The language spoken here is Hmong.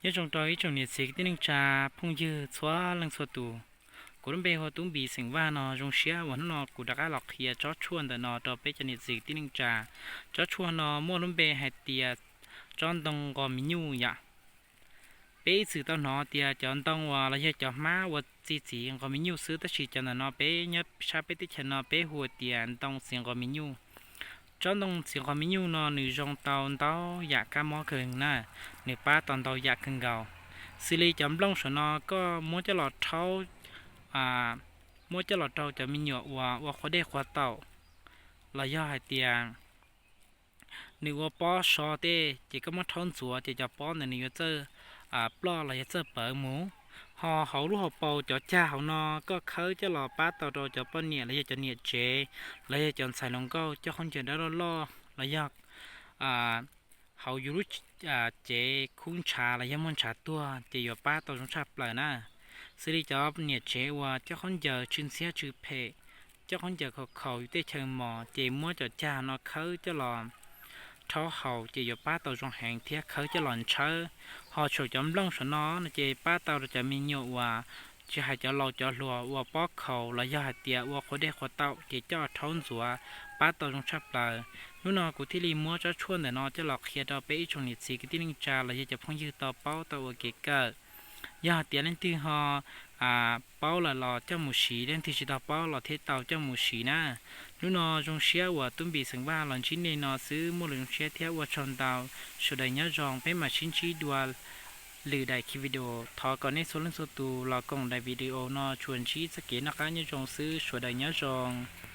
Nyob zoo rau ib tsoom niam txiv kwv tij neej tsa, phooj ywg txhua leej txhua tus. Kuv lub npe hu ua Tub Npis xeem Vaj no. Zoo siab uas hnub no kuv rov qab los qhia tsob tshuaj ntawm no rau peb cov niam txiv kwv tij neej tsa. Tsob tshuaj no muaj lub npe hais tias tsob ntoo nqos me nyuj yom. Peb ib txwm tau hnov tias cov ntoo uas los yog cov hmab uas txi txiv nqos me nyuj xwb, tab sis cov ntawm no peb nyob sab peb teb chaws no peb hu tias ntoo txiv nqos me nyuj. Tsob ntoo txiv nqos me nyuj no nws zoo tau ntau yam kab mob kawg na, nws pab tau ntau yam kawg nkaus. Xws li cov nplooj saum no koj muab coj los rhaub, muab coj los rau cov me nyuam uas ua qhuav dej qhuav taum, los yog hais tias nws ua pob so tej ces koj muab rhaub ntxuav ces cov pob ntawd nws yuav txawj ploj los yog txawj pawv mus. Ho hauv lub hauv paus cov cag hauv no koj khawb coj los pab tau rau cov poj niam los yog cov niam tsev los yog cov ntxhais hluas nkauj coj khaub ncaws dawb loj loj los yog hauv yus lub cev khub ntshav los yog muaj ntshav tuag ces yuav pab tau zoo tshaj plaws na. Xws li cov niam tsev uas coj khaub ncaws tsw ntxhiab tsw phem, coj khaub ncaws khaus khaus yus tej chaw mos ces muab cov cag no khawb coj los rhaub haus ces yuav pab tau zoo heev thiab khawb coj los ntshawb. Ho saum cov nplooj saum no no ces pab tau rau cov me nyuam uas tsis hais cov laus cov hluas ua pob khaus los yog hais tias ua qhuav dej qhuav taum ces coj rhaub ntxuav pab tau zoo tshaj plaws. Hnub no kuv thiaj li muab tsob tshuaj ntawm no coj los qhia rau peb ib tsoom niam txiv kwv tij neej tsa los yog cov phooj ywg tau paub tau ua kev kawm. Yog hais tias leej twg ho paub lawm los coj mus siv, leej twg tsis tau paub los thiaj tau coj mus siv na. Hnub no zoo siab uas Tub Npis xeem Vaj los ntsib nej no xwb, muaj lus zoo siab thiab ua tsaug ntau. Sawv daws nyob zoo, peb mam sib ntsib dua lwm daim video. Thov kom nej txhua leej txhua tus los koom daim video no tsuas ntsib txoj kev noj qab nyob zoo xwb, sawv daws nyob zoo.